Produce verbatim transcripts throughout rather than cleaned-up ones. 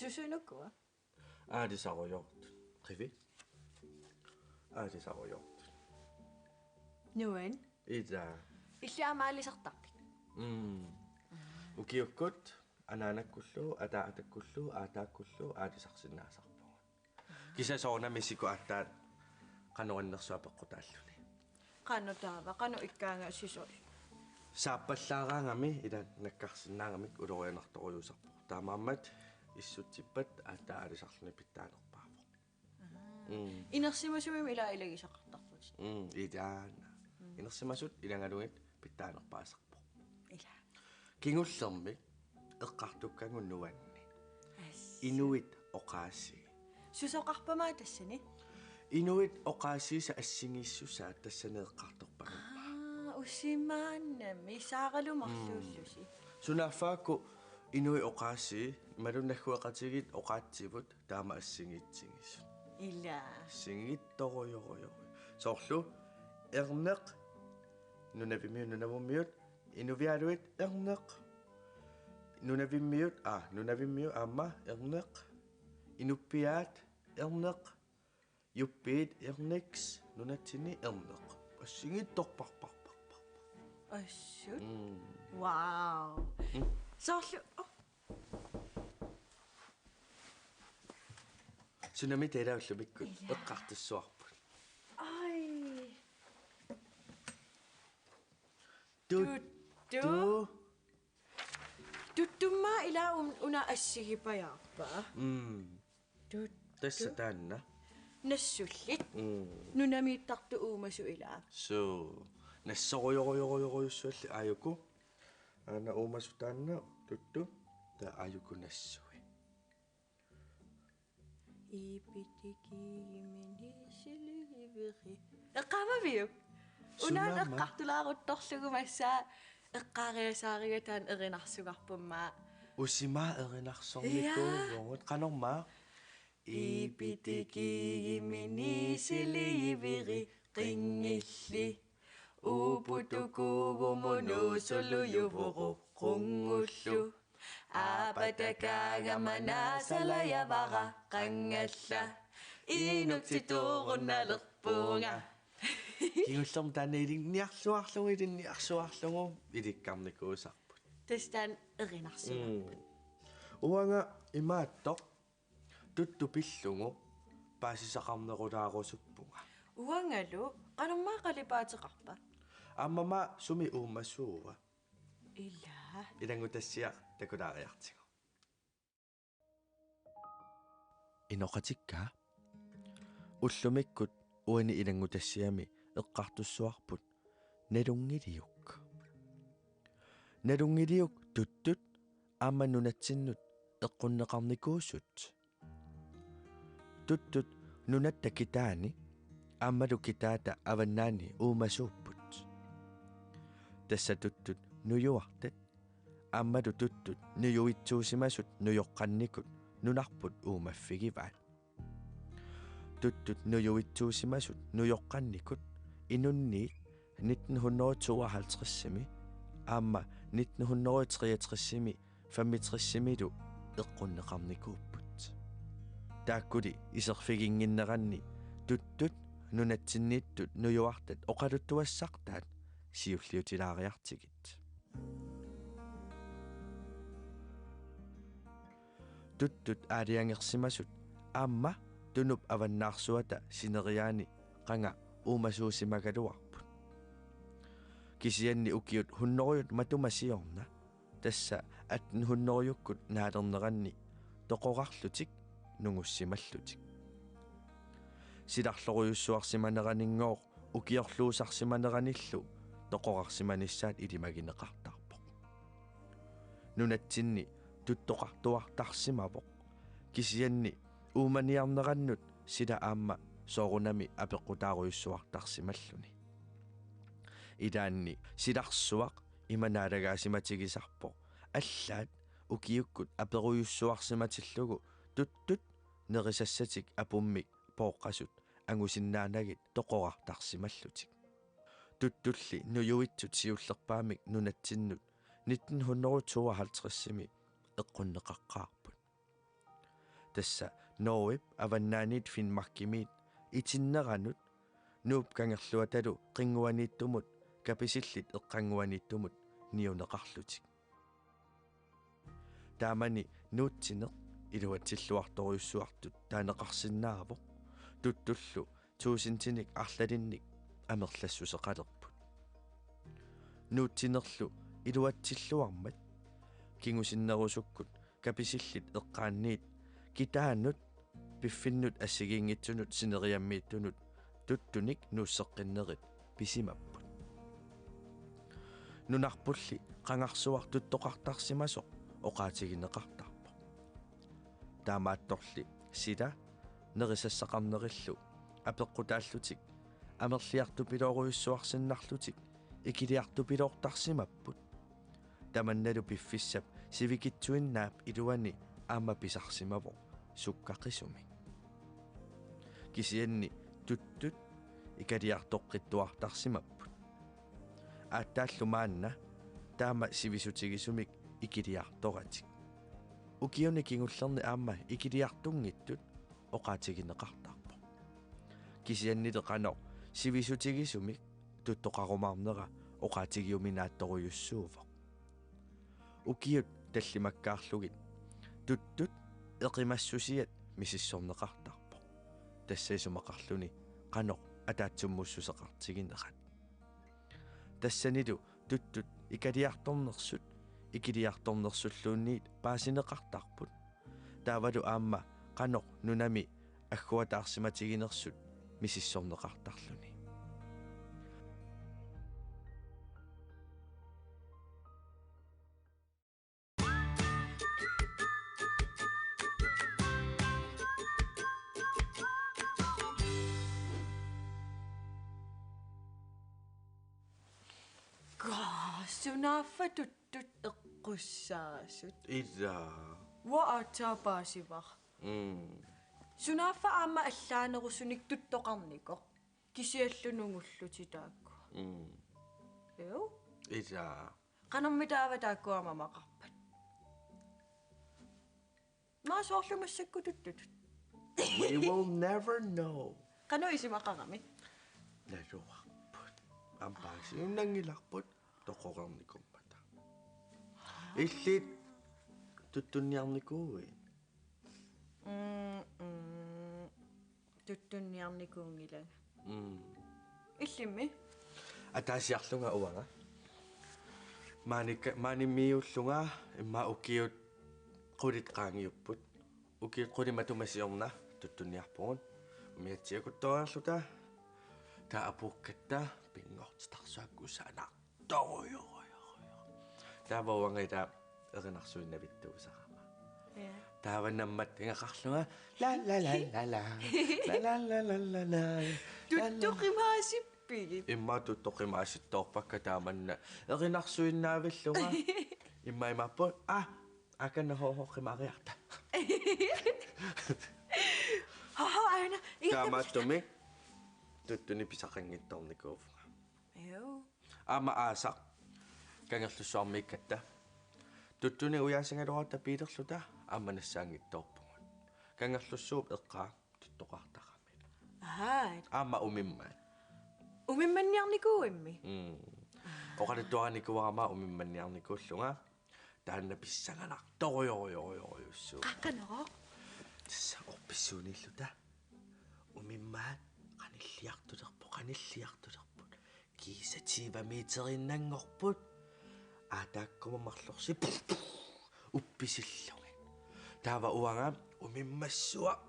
Susunukua? Aalisarujoortut. Qivi? Aalisarujoortut. Nuan? Ila. Illit aamma aalisartarpit? Mm. Ukiukkut anaanakkullu, ataatakkullu, aataakkullu aalisarsinnaasarpunga. Kisianni soorunami siku aatsaat qanoq annersoq apeqqutaalluni. Qanoq taava, qanoq ikkaanga sisoq? Saappallaaraangami ila nakkarsinnaagamik ulorianartorujussuusarpoq. Taamaammat issutsippat aatsaat aalisarluni pitsaanerpaavoq. Mm. Inersimasumik ila ilagisaqartarputit. Mm, ilaana. Mm. Inersimasut ilagalugit pitsaanerpaasarpoq. Ila. Kingullermik eqqartukkagut nuanni. As. Inuit oqaasii. Susoqarpa aamma tassani? Inuit oqaasiisa assigiissusaa tassani eqqartorpagut. Aa, usimaannami saaralu marluullusi. Mm. Sunaaffa uku inuit oqaasii, imaluunniit naggueqatigiit oqaatsivut taama assigiitsigisut. Ila. Assigiittorujorujorujussuit. Soorlu erneq, nunavimmiut, nunavummiut, inuvialuit erneq. Nunavimmiut, aa, nunavimmiut aamma erneq. Inuppiaat erneq. Juppiit erniks, nunatsinni erneq. Assigiittorparparparpar. Assut. Mm. Wow. Mm. Soorlu, oh. Sunami taava ullumikkut. Ila. Eqqartussuarput. Ai. Tut-, Tuttu. Tu-, Tuttummaa ila un-, una assigipajaarpa? Mm. Tuttu. Tassa taanna. Nassullit. Mm. Nunamiittartut uumasut ila. Suu. Nassorujorujorujorujussuallit aajuku. Aana uumasut taanna Tuttu. Taava aajuku nassui. Ipitikiimini siligiviri. Eqqaamaviuk? Unaana. Sunaama? Eqqartulaaruttorlugu massakkut eqqaariasaariga taanna erinarsugarpummaa. Usimaa erinarsornikuuvugut. Ija. Qanormaa? Ipitikiimini siligiviri qinngilli. Uuputukuugumu nuusulujuvugu qunngullu. Aapatakaagama naasalajavara qanngalla. Inuktittuugunnalerpunga. Kingullermik taanna ilinniarsuarlugu, ilinniarsuarlugu, ilikkarnikuusarput. Tassa taanna erinarsugarput. Mm. Uanga imaattoq Tuttu pillugu paasisaqarnerulaarusuppunga. Uangalu, qanormaa qalipaateqarpa? Aammami sumi uumasuua? Ila. Ilanngutassiaq takulaariartigu. Inoqatikka. Ullumikkut uani ilanngutassiami eqqartussuarput nalunngiliuk. Nalunngiliuk Tuttut aamma nunatsinnut eqqunneqarnikuusut. Tuttut nunatta kitaani aammalu kitaata avannaani uumasuupput. Tassa Tuttut nujuartat aammalu Tuttut nujuitsuusimasut nujoqqannikut nunarput uumaffigivaat. Tuttut nujuitsuusimasut nujoqqannikut inunniit nitten hundrede tooghalvtredsimi aamma nitten hundrede treogtresimi femogtresimilu eqqunneqarnikuupput. Taakkuli iserfiginnginneranni Tuttut nunatsinniittut nujuartat oqaluttuassartaat siulliutilaariartigit. Tuttut aalajangersimasut aamma Tunup avannaarsuata sineriaani qanga uumasuusimagaluarput. Kisianni ukiut hundredit matuma siorna, tassa atten hundredekkut naalerneranni toqorarlutik nungussimallutik. Silarlorujussuarsimaneranninngooq ukiorluusarsimaneranillu toqorarsimanissaat ilimagineqartarpoq. Nunatsinni tuttoqartuartarsimavoq. Kisianni uumaniarnerannut sila aamma soorunami apeqqutaarujussuartarsimalluni. Ilaanni silarsuaq ima naalagaasimatigisarpoq. Allaat ukiukkut aperujussuarsimatillugu Tuttut nerisassatik apummik pooqqasut angusinnaanagit toqorartarsimallutik. Tuttulli nujuitsut siullerpaamik nunatsinnut nitten hundrede tooghalvtredsimi eqqunneqaqqaarput. Tassa Norgep avannaaniit Finnmarkimiit itinneranut Nuup Kangerluatalu qinnguaniittumut Kapisillit eqqannguaniittumut niuneqarlutik. Taamani nuutsineq iluatsilluartorujussuartut taaneqarsinnaavoq, tuttullu tuusintinik arlalinnik amerlassuseqalerput. Nuutsinerlu iluatsilluarmat kingusinnerusukkut Kapisillit eqqaanniit kitaanut piffinnut assigiinngitsunut sineriammiittunut tuttunik nuusseqqinnerit pisimapput. Nunarpulli qangarsuaq tuttoqartarsimasoq oqaatigineqartarpoq. Taamaattorli sila nerisassaqarnerillu apeqqutaallutik amerliartupiloorujussuarsinnarlutik ikiliartupiloortarsimapput. Tamannalu piffissap sivikitsuinnaap iluani aamma pisarsimavoq sukkaqisumik. Kisianni tuttut ikaliartoqqittuartarsimapput. Aatsaallu maanna taama sivisutigisumik ikiliartoratik. Ukiuni kingullerni aamma ikiliartunngitsut oqaatigineqartarpoq. Kisiannili qanoq sivisutigisumik tuttoqarumaarnera oqaatigiuminaattorujussuuvoq. Ukiut tallimakkaarlugit tuttut eqimassusiat misissorneqartarpoq. Tassa isumaqarluni qanoq ataatsummussuseqartiginerat. Tassanilu tuttut ikaliartornersut ikiliartornersulluunniit paasineqartarput. Taavalu aamma qanoq nunami agguataarsimatiginersut misissorneqartarluni. Kaa, sunaaffa tuttut eqqussaasut? Ilaa. Uanga aatsaat paasivara. Mm. Sunaaffa aamma allaanerusunik tuttoqarnikoq. Kisianni nungullutik taakkua. Mm. Eo? Ilaa. Qanormi taava taakkua mamaqarpat? Maa soorlu massakkut tuttut? We will never know. Qanoq isumaqarami? Naluarput. Aamma paasiunnanngilarput toqoreernikuummata. Illit tuttunniarnikuuit? Mm, mm. Tuttunniarnikuunngilanga. Mm. Illimmi? Ataasiarlunga uanga. Maanikka-, maanimmiuullunga immaqa ukiut qulit qaangiupput. Ukiut qulit matuma siorna tuttunniarpugut. Umiatsiakuttooriarluta. Taava apuukkatta pinngortitarsuakkusaana. Torujorujorujo. Taava uanga erinarsuinnavittuusarama. Ja. Taava nammattagaqarlunga. La, la, la, la, la. La, la, la, la, la, la. Tuttoqimaasippigit? Immaqa tuttoqimaasittoorpakka taamanna. Erinarsuinnaavillunga. Immaqa imaappoq. Ah, akanna hoho qimaariarta. Hoho, aana. Taamaattumik tuttunik pisaqanngitsoornikuuvunga. Joo. Aamma aasaq Kangerlussuarmiikkatta. Tuttunik ujaasigaluarutta biilerluta aamma nassaanngitsoorpugut. Kangerlussuup eqqaa tuttoqartarami. Ahaa. Aamma umimmaat. Umimmanniarnikuuimmi? Mm. Oqaluttuarinikuuarama umimmanniarnikuullunga. Taanna pissanganartorujorujorujorujussuuvoq. Qaa, qanoq? Tassa orpissuunniilluta. Umimmaat qanilliartulerput, qanilliartulerput. Kiisa tyve meteriinnanngorput. Aataakkumut marlorsi uppisillugit. Taava uanga umimmassuaq.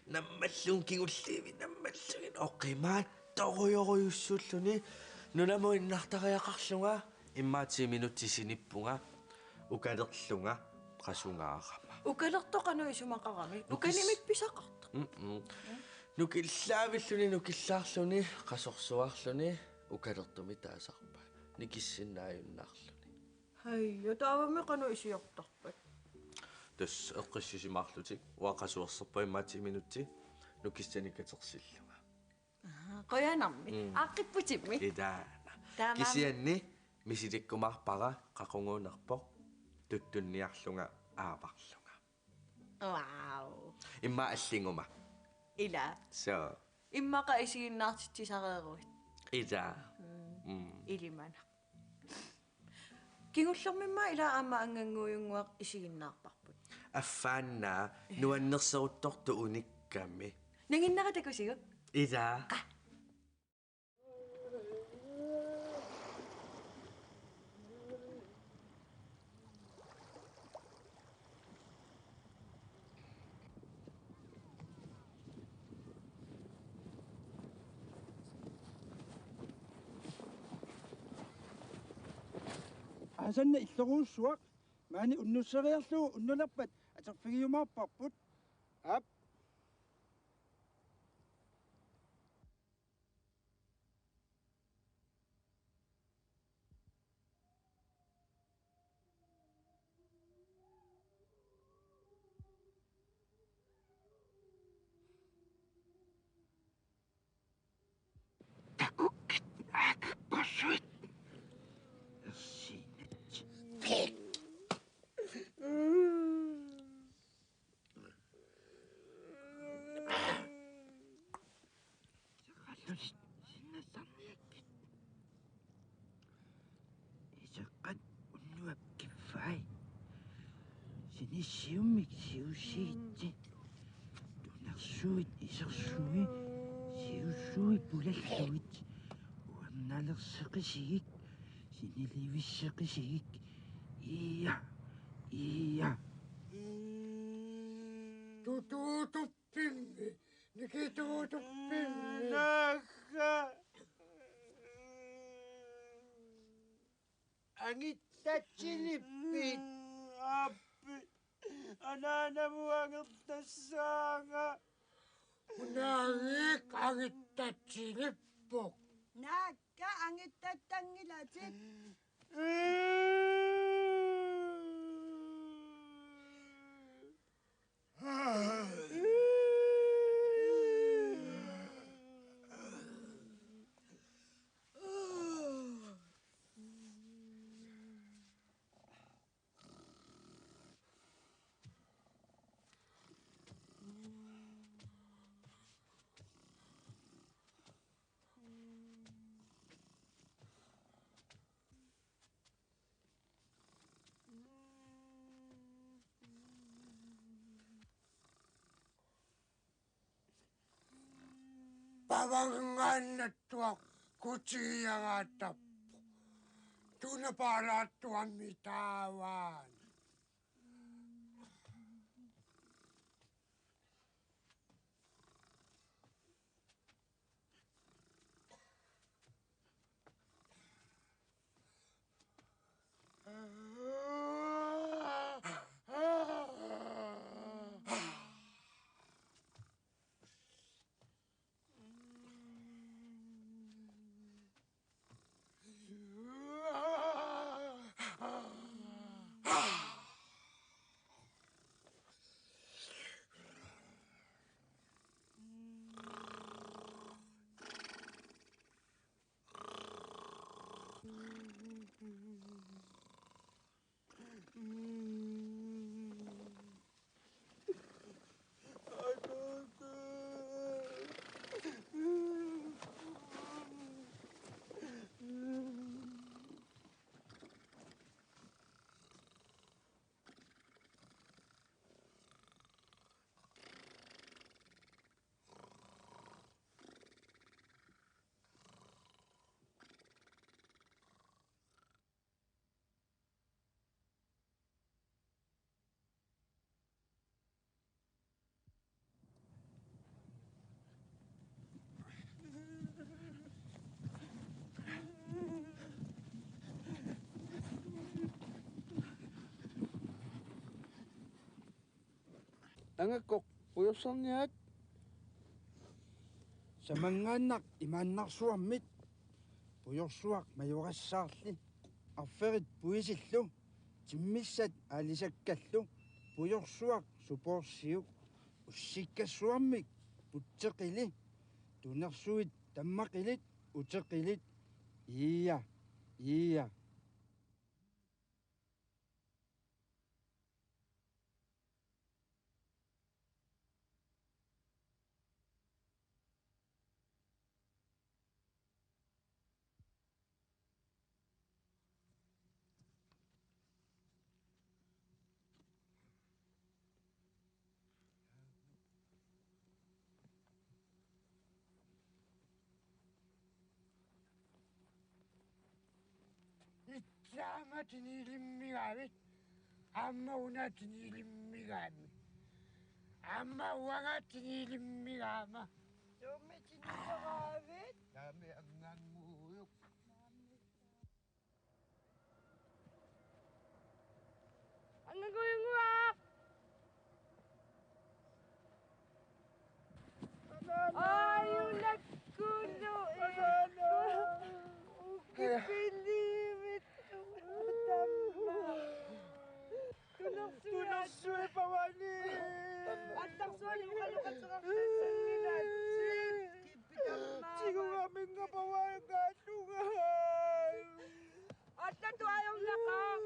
Nammallunga kingulliit nammallugit oqimaattorujorujussuulluni nunamut innartariaqarlunga immaqa ti minutsit sinippunga ukalerlunga qasungaarama. Ukalertoq qanoq isumaqarami? Nukis- Ukanimik pisaqartoq. Mm-mm. Nukillaavilluni nukillaarluni qasorsuarluni ukalertumik taasarpaat. Nikissinnaajunnaarluni. Hej, ja taavami qanoq isiortarpat? Tassa eqqissisimaarlutik, uanga qasuerserpunga immaqa ti minutsit, nukissanik katersillunga. Aa, qujanarmi. Mm. Aaqqipputimmi? Ilaana. Taamaammat. Kisianni misilikkumaarpara qaquguunerpoq tuttunniarlunga aavarlunga. Wow. Immaqa allinguma. Ila. So. Immaqa isiginnaartitsisareeruit. Ila. Mm. Mm. Ilimanaq. Kingullermimmi ila aamma Angangujunnguaq isiginnaarparput. Affaannaa nuannersoruttortoq unikkami. Nanginnera takusiuk? Ila. Qa. Aasanna illerujussuaq maani unnusseriarlugu unnulerpat atorfigiumaarparput. Aap. Takukkit aakakkorsuit. Ersinat. Iseqallutit sinnassarniakkit. Iseqqat unnuap kiffai. Sinissiummik siusiitsi. Tunersuit isersui. Siusui pulallugit. Uannalerseqisigik. Sinilivisseqisigik. Ia. Ia. Tutuutuppimmi. Nikituutuppimmi. Naagga. Angittatsinippit? Aappi. Anaanamut angertassaanga. Unaagik angittatsinipput. Naagga, angittatsanngilatit. Pavanngaannattuaq kutigiagaattarpoq. Tunapaalaattuammi taavaana. Angakkoq pujorsarniaat. Samanngaannaq imaannarsuarmit pujorsuaq majorassaarli arferit puisillu timmissat aalisakkallu pujorsuaq supoorsiuk ussikkassuarmik putseqili tunersuit tammaqilit uteqilit ia ia. Aamma tinilimmigaavit. Aamma una tinilimmigaammi. Aamma uanga tinilimmigaama. Suumi tinilimmigaavit? Taama angangujuk. Angangujunnguaq. Aajunakkullu. Banana. Ukipilliivit. Tamma. Tunersuit. Tunersuit pavani. Attarsuani uqaluqateqartassanngilaq. Kippitamma. Tigugaminga pavaangaallunga. Allatut ajornaqaaq.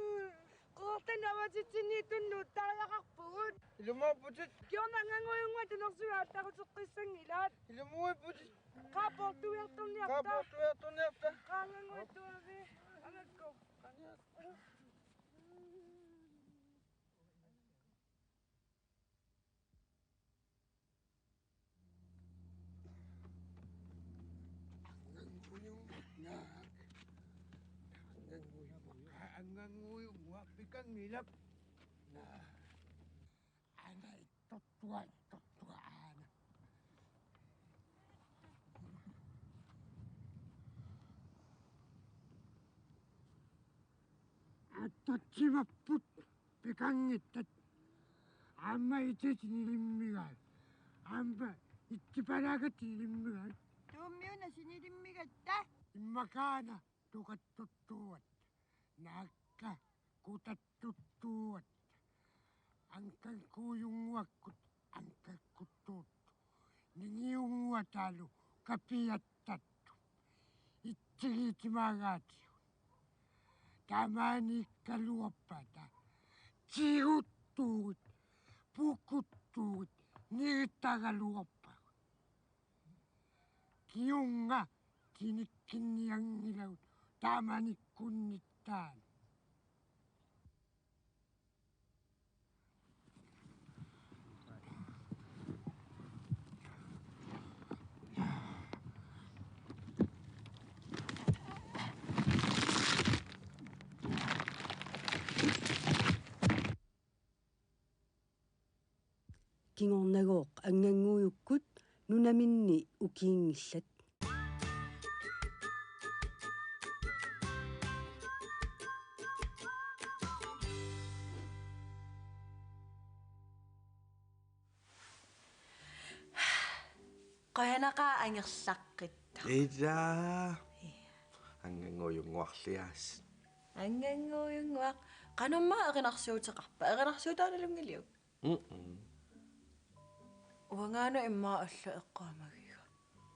Quertanavatitsinnittunnut tariaqarpugut. Ilumoorputit. Kingorna angangujunnguaq tunersuit allaruteqqissanngilaat. Ilumoorputit. Qaa poortuiartorniarta. Qaa poortuiartorniarta. Qaa angangujunnguaq. Angakku. Angangujunnguaq. Angangujunnguaq. Angangujunnguaq pikanngilaq. Aana ittortua, ittortua aana. Attatsimapput. Pikanngittat. Aamma itit tinilimmigaat. Aamma itsipalaakkat tinilimmigaat. Tuummiuna tinilimmigatta. Immakaana tukattuttuuat. Naakka kutattuttuuat. Angangujunnguakkut angakkuttuut. Ningiunnguataalu kapiattattut. Itsigiitimaagaatigut. Taamanikkaluarpata. Tiguttuuit. Pukuttuuit. Nigitagaluarpagut. Kingorna tinikkinnianngilagut taamanikkunnittaaq. Kingornagooq angangujukkut nunaminni ukiinngillat. Qujanaqaaq angerlaqqittoq. Ilaa. Ia. Angangujunnguarliaasiit. Angangujunnguaq. Qanormaa erinarsuuteqarpa? Erinarsuutaa nalunngiliuk? Mm-mm. Uangaana immaqa alla eqqaamagiga.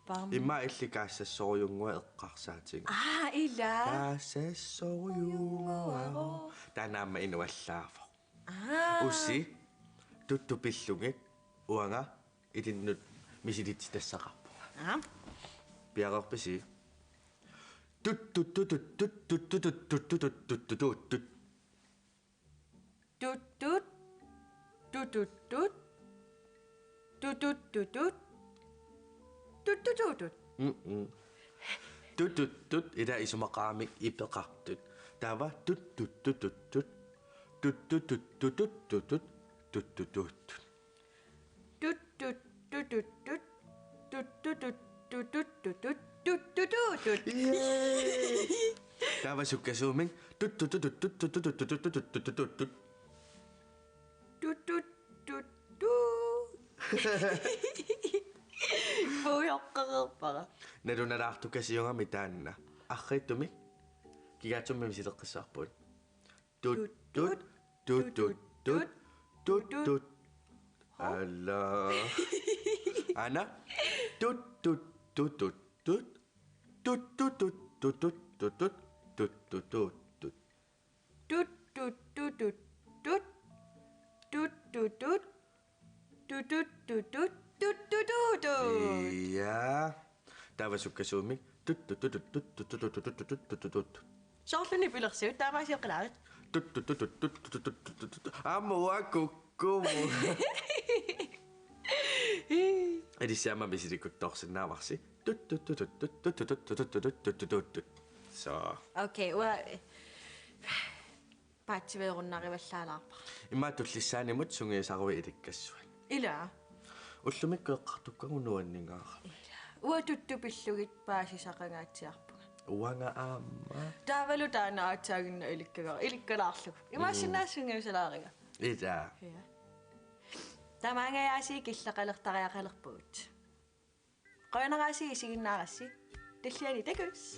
Paam. Immaqa illit kaassassorujunnguaq eqqarsaatiga. Aa, ilaa. Kaassassorujunnguaq. Taanna aamma inuallaavoq. Aa. Usi, tuttu pillugit, uanga ilinnut misilitsitassaqarpunga. Aa. Piareerpisi? Tut, tut, tut, tut, tut, tut, tut, tut, tut, tut, tut, tut, tut. Tut, tut. Tut, tut, tut. Tut, tut, tut, tut. Tut, tut, tut, tut. Mm-mm. Tut, tut, tut, ila isumaqaramik ipeqartut. Taava tut, tut, tut, tut, tut. Tut, tut, tut, tut, tut, tut, tut. Tut, tut, tut, tut. Tut, tut, tut, tut. Tut, tut, tut, tut, tut, tut, tut, tut, tut, tut. Yay! Taava sukkasuumik. Tut, tut, tut, tut, tut, tut, tut, tut, tut, tut, tut. Tut, tut, tut, tut. Puujoqqereerpara. Nalunalaartukasiugami taanna. Arriitsumik. Kigaatsummi misileqqissaarpugut. Tut, tut, tut, tut, tut, tut, tut. Alla. Aana. Tut, tut, tut, tut, tut. Tut, tut, tut, tut, tut, tut, tut, tut, tut, tut, tut. Tut, tut, tut, tut, tut. Tut, tut, tut. Tut, tut, tut, tut, tut, tut, tut, tut. Ia. Taava sukkasuumik. Tut, tut, tut, tut, tut, tut, tut, tut, tut, tut, tut, tut. Soorlumi pilersuut, taamaasioqqilaaruk. Tut, tut, tut, tut, tut, tut, tut, tut, tut, tut. Aamma uanga kukkumut. Ilissiama misilikuttoorsinnaavarsi. Tut, tut, tut, tut, tut, tut, tut, tut, tut, tut, tut, tut, tut. Soo. Okay, uanga Paatsiveerunnarivallaalaarpara. Immaqa tullissaanimut sungiusaruit ilikkassuat. Ilaa. Ullumikkut eqqartukkagut nuanningaarami. Uanga tuttut pillugit paasisaqangaatsiarpunga. Uanga aamma. Taavalu taanna aatsaaginnaq ilikkagara, ilikkalaarlugu. Imaassinnaavoq sungiusalaariga. Ilaa. Ja. Tamaanga aasiit killeqalertariaqalerpugut. Qujanaq aasiit isiginnaarassi. Tulliani takuss.